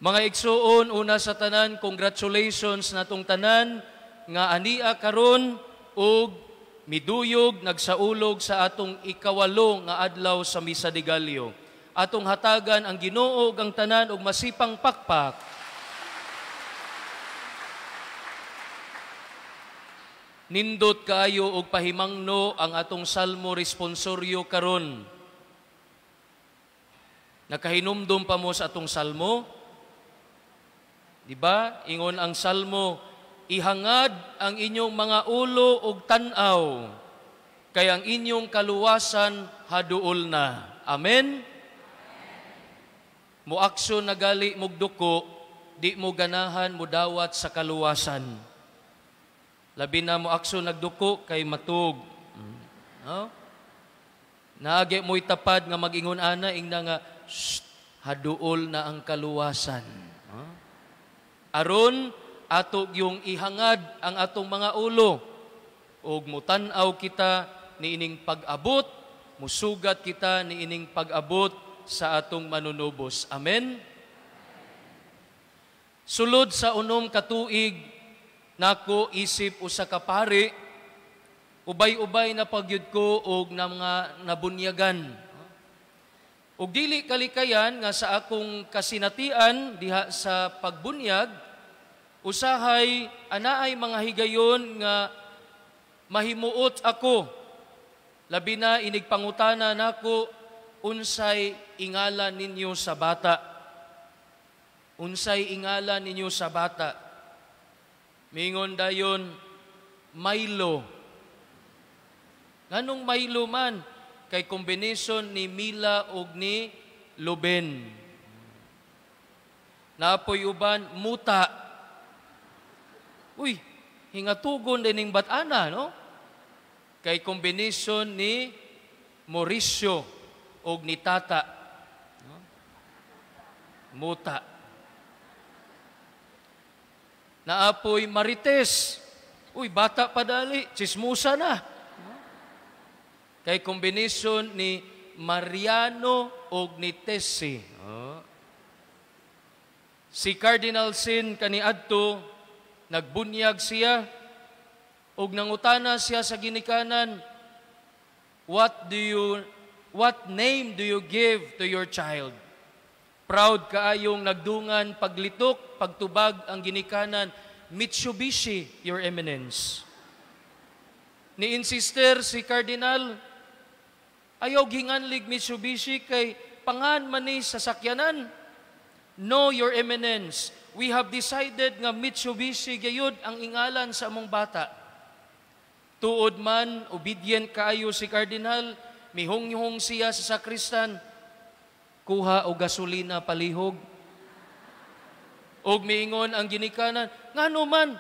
Mga igsuon, una sa tanan, congratulations natong tanan nga ania karon ug miduyog nagsaulog sa atong 8 nga adlaw sa Misa de Gallo. Atong hatagan ang Ginoo ug ang tanan og masipang pakpak. Nindot kaayo og pahimangno ang atong salmo responsoryo karon. Nakahinumdum pa mo sa atong salmo? Di ba? Ingon ang salmo, ihangad ang inyong mga ulo og tan-aw, kay ang inyong kaluwasan haduol na. Amen? Muaksyon na gali mugduko, di mo ganahan mudawat sa kaluwasan. Labi na muaksyon nagduko kay matug. No? Naagi mo'y tapad nga mag-ingon ana, ingna nga, shh, haduol na ang kaluwasan. No? Aron ato yung ihangad ang atong mga ulo ug mutan-aw kita niining pag-abot, musugat kita niining pag-abot sa atong manunubos. Amen. Sulod sa 6 ka tuig nako isip usa ka pari, ubay-ubay na pagyud ko og na mga nabunyagan. Ug dili kalikayan nga sa akong kasinatian diha sa pagbunyag, usahay anaay mga higayon nga mahimuot ako. Labi na inigpangutana nako, unsay ingalan ninyo sa bata? Unsay ingalan ninyo sa bata? Mingon dayon, Milo. Nganong Milo man? Kay kombinasyon ni Mila og ni Luben. Napoy uban, Muta. Uy, hingatugon din ning bat-ana, no? Kay kombinasyon ni Mauricio og ni Tata. No? Muta. Naapoy Marites. Uy, bata pa dali, chismusa na. Kay kombinasyon ni Mariano og ni Tessie. Oh. Si Cardinal Sin kaniadto, nagbunyag siya og nangutana siya sa ginikanan, what name do you give to your child? Proud kaayong nagdungan paglitok, pagtubag ang ginikanan, Mitsubishi, Your Eminence. Ni-insister si Cardinal, ayaw ginganlig Mitsubishi kay pangan man ni sa sakyanan. No, Your Eminence, we have decided nga Mitsubishi gayud ang ingalan sa among bata. Tuod man, obedient kaayo si Cardinal, mihunghong siya sa sakristan, kuha og gasolina palihog. Og miingon ang ginikanan, ngano man?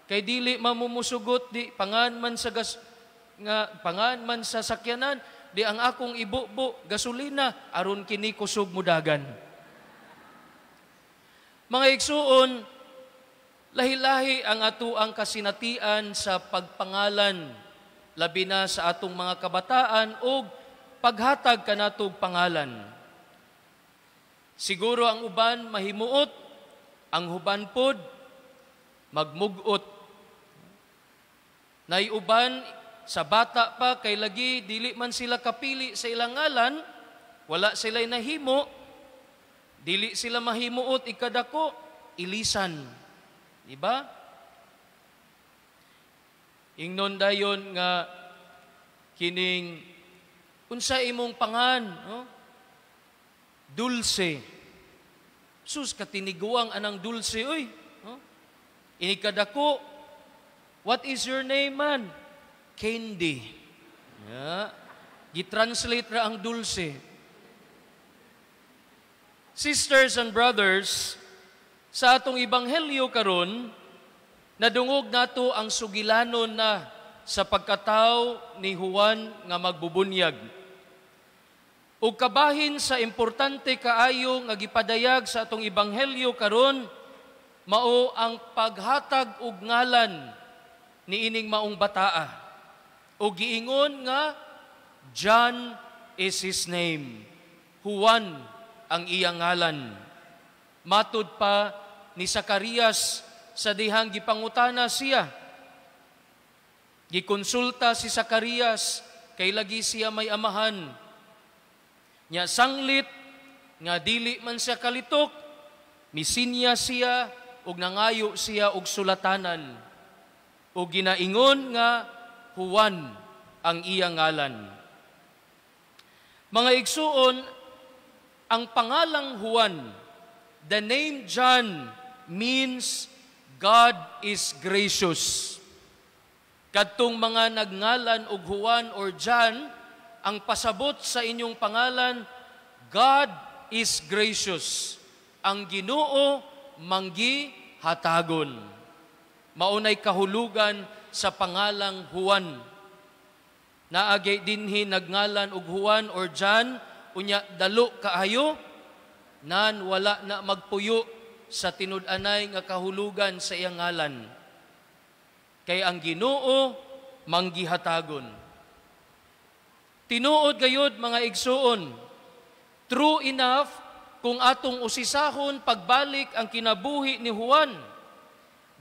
Kay dili mamumusugot di pangan man sa gas, nga pangan man sa sakyanan, di ang akong ibubo gasolina aron kini kusog mudagan. Mga igsuon, lahi-lahi ang atuang kasinatian sa pagpangalan, labi na sa atong mga kabataan og paghatag kanatog pangalan. Siguro ang uban mahimuot, ang huban pod magmugot. Nay uban sa bata pa kay lagi dili man sila kapili sa ilang ngalan, wala sila'y nahimo, dili sila mahimuot ikadako, ilisan. Di ba? Ingnon dayon nga kining unsa imong pangan, no? Dulce. Sus, katiniguang anang dulce, oy. No? Inikadako, what is your name, man? Candy. Yeah. Gitranslate ra ang dulce. Sisters and brothers, sa atong ebanghelyo karon, nadungog nato ang sugilanon na sa pagkataw ni Juan nga magbubunyag. Ug kabahin sa importante kaayo nga gipadayag sa atong ebanghelyo karon, mao ang paghatag og ngalan niining maong bataa. Ug giingon nga John is his name. Juan ang iyang ngalan. Matud pa ni Zacarias sa dihang gipangutana siya. Gikonsulta si Zacarias kay lagi siya may amahan. Nya sanglit nga dili man siya kalitok, misinya siya ug nangayo siya og sulatanan. Ug ginaingon nga Juan ang iyang ngalan. Mga igsuon, ang pangalang Juan, the name John, means God is gracious. Kadtong mga nagngalan og Juan or John, ang pasabot sa inyong pangalan, God is gracious. Ang Ginoo manggi hatagon. Maunay kahulugan sa pangalang Juan. Naagay dinhi nagngalan og Juan or John, unya dalo kaayo, nan wala na magpuyo sa tinud-anay nga kahulugan sa iyang ngalan. Kay ang Ginoo manggihatagon. Tinuod gayud, mga igsuon, true enough, kung atong usisahon pagbalik ang kinabuhi ni Juan,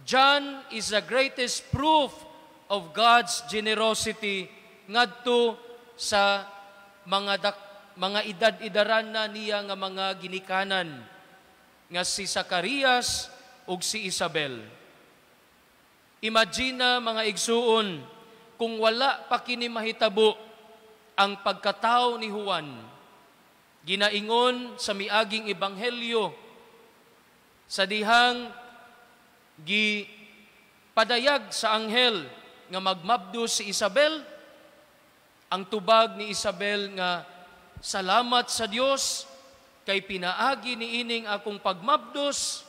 John is the greatest proof of God's generosity ngadto sa mga edad-edaran na niya nga mga ginikanan nga si Zacarias ug si Isabel. Imagine, mga igsuon, kung wala pa kini mahitabo ang pagkatao ni Juan. Ginaingon sa miaging ebanghelyo sa dihang gi padayag sa anghel nga magmabdos si Isabel, ang tubag ni Isabel nga salamat sa Dios kay pinaagi ni ining akong pagmabdos,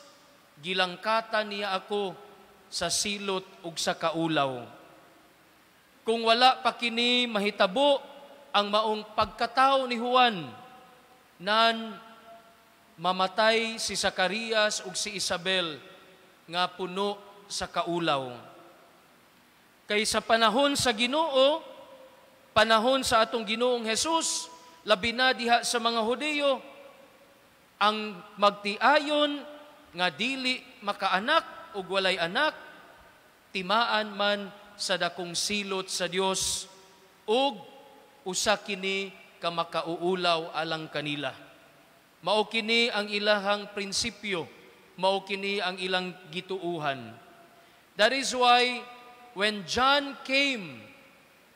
gilangkatan niya ako sa silot ug sa kaulaw. Kung wala pa kini mahitabo ang maong pagkatao ni Juan, nan mamatay si Zacarias ug si Isabel nga puno sa kaulaw. Kay sa panahon sa Ginoo, panahon sa atong Ginoong Hesus, labi na diha sa mga Hudiyo, ang magtiayon nga dili makaanak ug walay anak, timaan man sa dakong silot sa Dios ug usa kini ka makauulaw alang kanila. Mao kini ang ilahang prinsipyo, mao kini ang ilang gituuhan. That is why when John came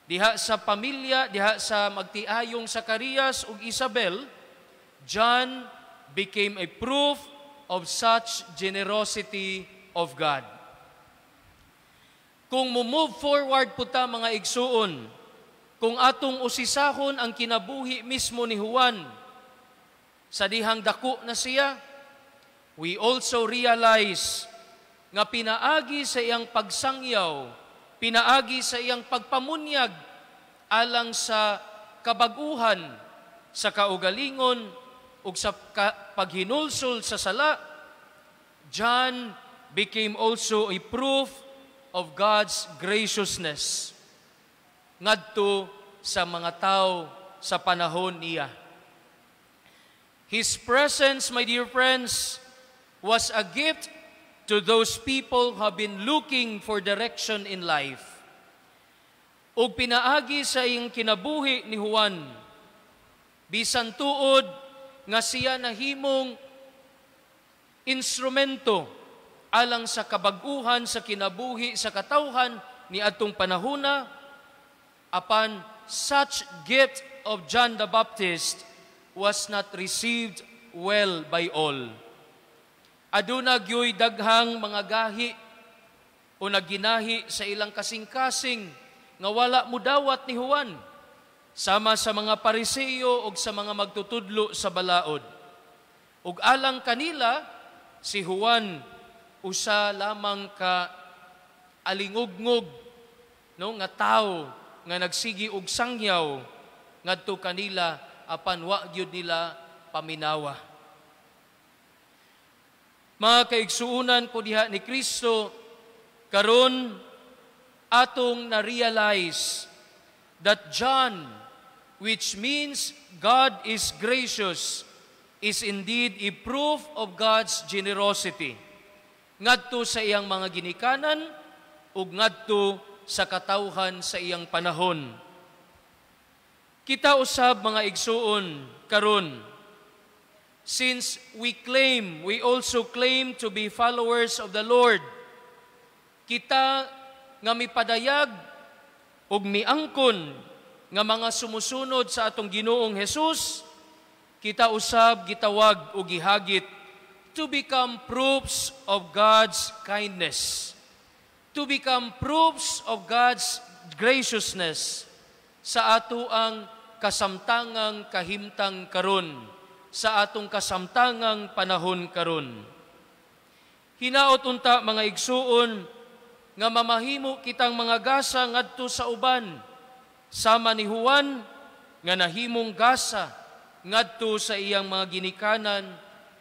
diha sa pamilya, diha sa magtiayong Zacarias ug Isabel, John became a proof of such generosity of God. Kung mo-move forward po ta, mga igsuon, kung atong usisahon ang kinabuhi mismo ni Juan, sa dihang dako na siya, we also realize nga pinaagi sa iyang pagsangyaw, pinaagi sa iyang pagpamunyag alang sa kabaguhan sa kaugalingon ug sa paghinulsol sa sala, John became also a proof of God's graciousness ngadto sa mga tao sa panahon niya. His presence, my dear friends, was a gift to those people who have been looking for direction in life. Ug pinaagi sa iyang kinabuhi ni Juan, bisan tuod nga siya nahimong instrumento alang sa kabaguhan sa kinabuhi sa katawhan ni atong panahona, apan such gift of John the Baptist was not received well by all. Aduna gyoy daghang mga gahi o naginahi sa ilang kasing-kasing nga wala mudawat ni Juan, sama sa mga Pariseo ug sa mga magtutudlo sa balaod. Ug alang kanila, si Juan usa lamang ka alingugngog, no, nga tawo nga nagsigi og sangyaw ngadto kanila, apan wa gyud nila paminawa. Mga kaigsuunan ko diha ni Kristo, karon atong na-realize that John, which means God is gracious, is indeed a proof of God's generosity ngadto sa iyang mga ginikanan ug ngadto sa katawhan sa iyang panahon. Kita usab, mga igsuon, karon, since we also claim to be followers of the Lord, kita nga mipadayag ug miangkon nga mga sumusunod sa atong Ginoong Hesus, kita usab gitawag ug gihagit to become proofs of God's kindness, to become proofs of God's graciousness sa ato ang kasamtangang kahimtang karon, sa atong kasamtangang panahon karon. Hinaot unta, mga igsuon, nga mamahimo kitang mga gasa ngadto sa uban sama ni Juan nga nahimong gasa ngadto sa iyang mga ginikanan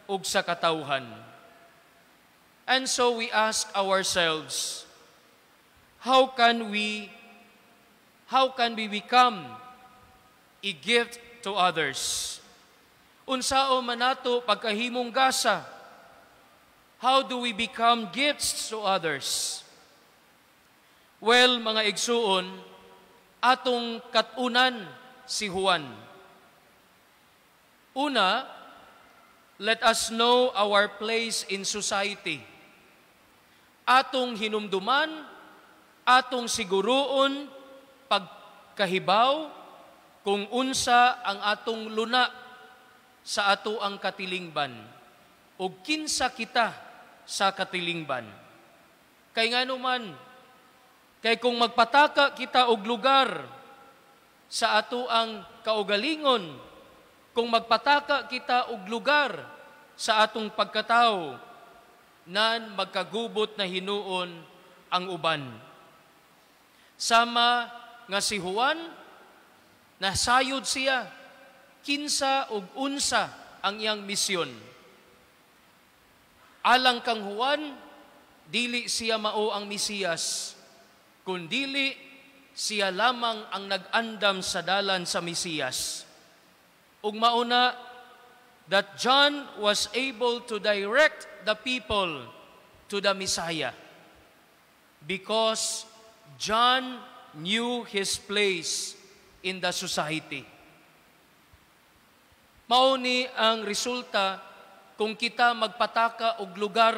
ug sa katawhan. And so we ask ourselves, how can we become a gift to others? Unsao man nato pagkahimong gasa? How do we become gifts to others? Well, mga igsuon, atong katunan si Juan. Una, let us know our place in society. Atong hinumduman, atong siguruon pagkahibaw kung unsa ang atong luna sa ato ang katilingban ug kinsa kita sa katilingban. Kay ngano man, kay kung magpataka kita og lugar sa ato ang kaugalingon, kung magpataka kita og lugar sa atong pagkatao, nan magkagubot na hinuon ang uban. Sama nga si Juan, nasayod siya, kinsa ug unsa ang iyang misyon. Alang kang Juan, dili siya mao ang Mesiyas, kundili siya lamang ang nag-andam sa dalan sa Mesiyas. Ug mauna that John was able to direct the people to the Messiah because John knew his place in the society. Mao ni ang resulta kung kita magpataka og lugar,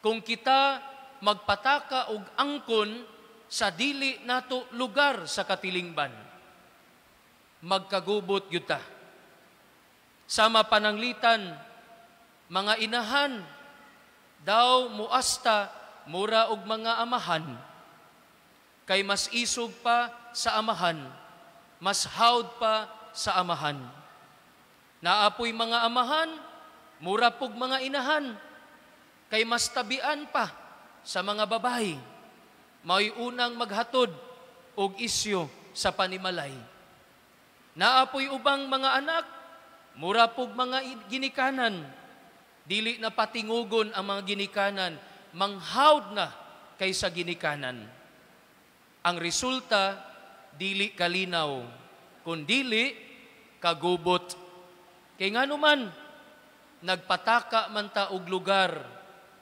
kung kita magpataka og angkon sa dili nato lugar sa katilingban. Magkagubot gyud ta. Sama pananglitan, mga inahan daw muasta mura og mga amahan. Kay mas isog pa sa amahan, mas hawd pa sa amahan. Naa poy mga amahan, mura pog mga inahan, kay mas tabian pa sa mga babae. Mao'y unang maghatod og isyu sa panimalay. Naa poy ubang mga anak, mura pog mga ginikanan. Dili na patingugon ang mga ginikanan, manghawd na kaysa ginikanan. Ang resulta, dili kalinaw, kundili kagubot. Kay ngano man, nagpataka man ta og lugar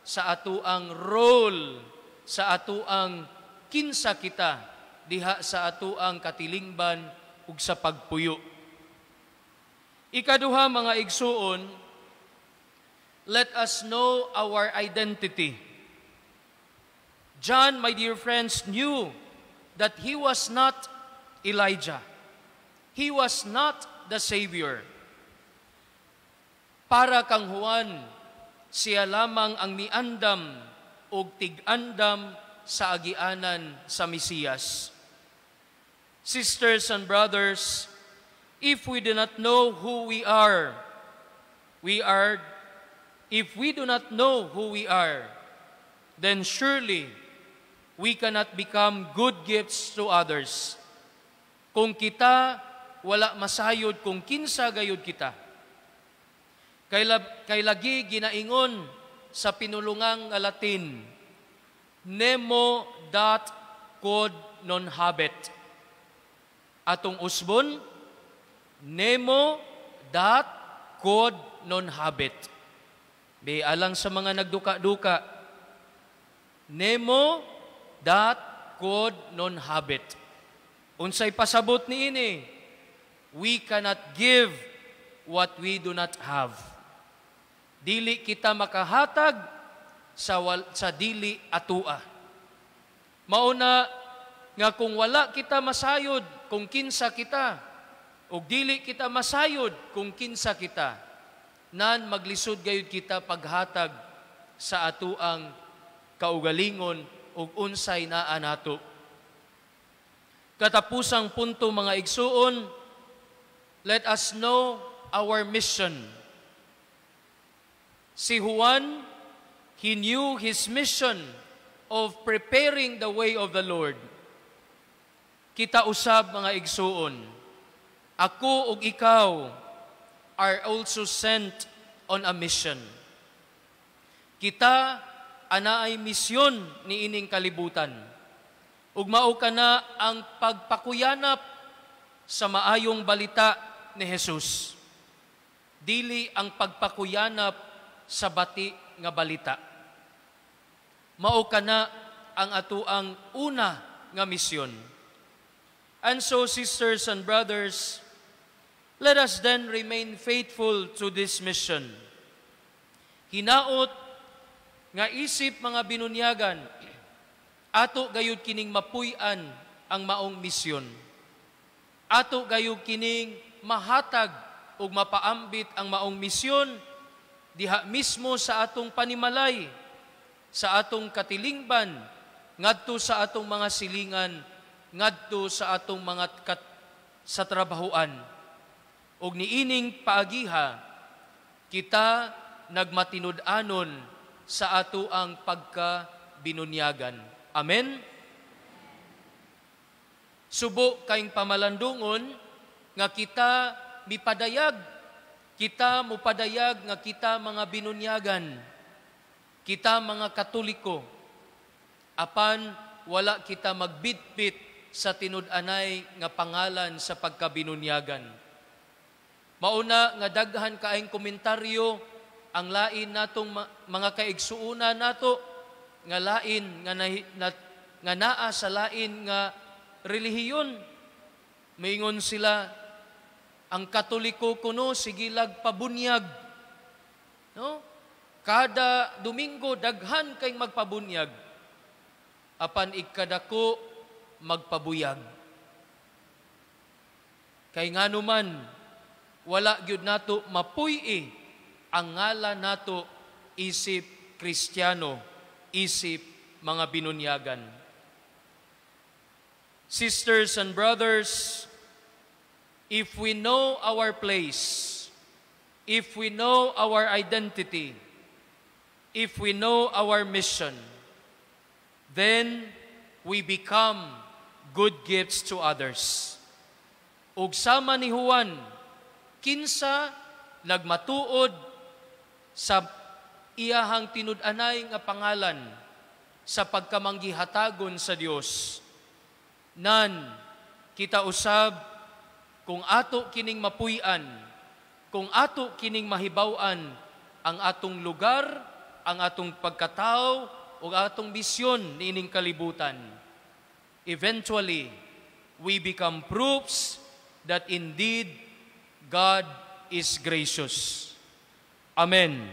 sa ato ang role, sa ato ang kinsa kita diha sa ato ang katilingban ug sa pagpuyo. Ikaduha, mga igsuon, let us know our identity. John, my dear friends, knew that he was not Elijah. He was not the Savior. Para kang Juan, siya lamang ang miandam og tig-andam sa agianan sa Mesiyas. Sisters and brothers, if we do not know who we are, if we do not know who we are, then surely we cannot become good gifts to others. Kung kita wala masayod kung kinsa gayud kita. Kay lagi ginaingon sa pinulungang nga Latin, "Nemo dat quod non habet." Atong usbon, "Nemo dat quod non habet. Be alang sa mga nagduka-duka, nemo dat quod non habet. Unsay pasabot niini? We cannot give what we do not have. Dili kita makahatag sa dili atua. Mauna nga kung wala kita masayod kung kinsa kita, ug dili kita masayod kung kinsa kita, nan maglisod gayud kita paghatag sa atuang kaugalingon ug unsay naa nato. Katapusang punto, mga igsuon, let us know our mission. Si Juan, he knew his mission of preparing the way of the Lord. Kita usab, mga igsuon, ako ug ikaw are also sent on a mission. Kita anaay misyon niining kalibutan. Ug mao kana ang pagpakuyanap sa maayong balita ni Jesus. Dili ang pagpakuyanap sa bati nga balita. Mao kana ang atuang una nga misyon. And so, sisters and brothers, let us then remain faithful to this mission. Hinaot nga isip mga binunyagan, ato gayud kining mapuy-an ang maong misyon. Ato gayud kining mahatag ug mapaambit ang maong misyon diha mismo sa atong panimalay, sa atong katilingban, ngadto sa atong mga silingan, ngadto sa atong mga sa trabahuan. Ug niining paagiha, kita nagmatinud-anon sa ato ang pagkabinunyagan. Amen? Subo kayong pamalandungon nga kita mipadayag, kita mupadayag nga kita mga binunyagan, kita mga Katoliko, apan wala kita magbitbit sa tinud-anay nga pangalan sa pagkabinunyagan. Mauna nga daghan kaayong komentaryo ang lain natong mga kaigsuuna nato nga lain nga, nga naa sa lain nga relihiyon. Maingon sila, ang Katoliko kuno sige lag pabunyag. No? Kada Domingo daghan kay magpabunyag. Apan ikadako magpabuyag. Kay nganuman wala gyud nato mapuy-i ang ngalan nato isip Kristiyano, isip mga binunyagan. Sisters and brothers, if we know our place, if we know our identity, if we know our mission, then we become good gifts to others. Ug sama ni Juan, kinsa nagmatuod sa iyahang tinud-anay nga pangalan sa pagkamanggihatagon sa Dios. Nan kita usab, kung ato kining mapuy-an, kung ato kining mahibaw-an ang atong lugar, ang atong pagkatao ug atong misyon niining kalibutan. Eventually, we become proofs that indeed God is gracious. Amen.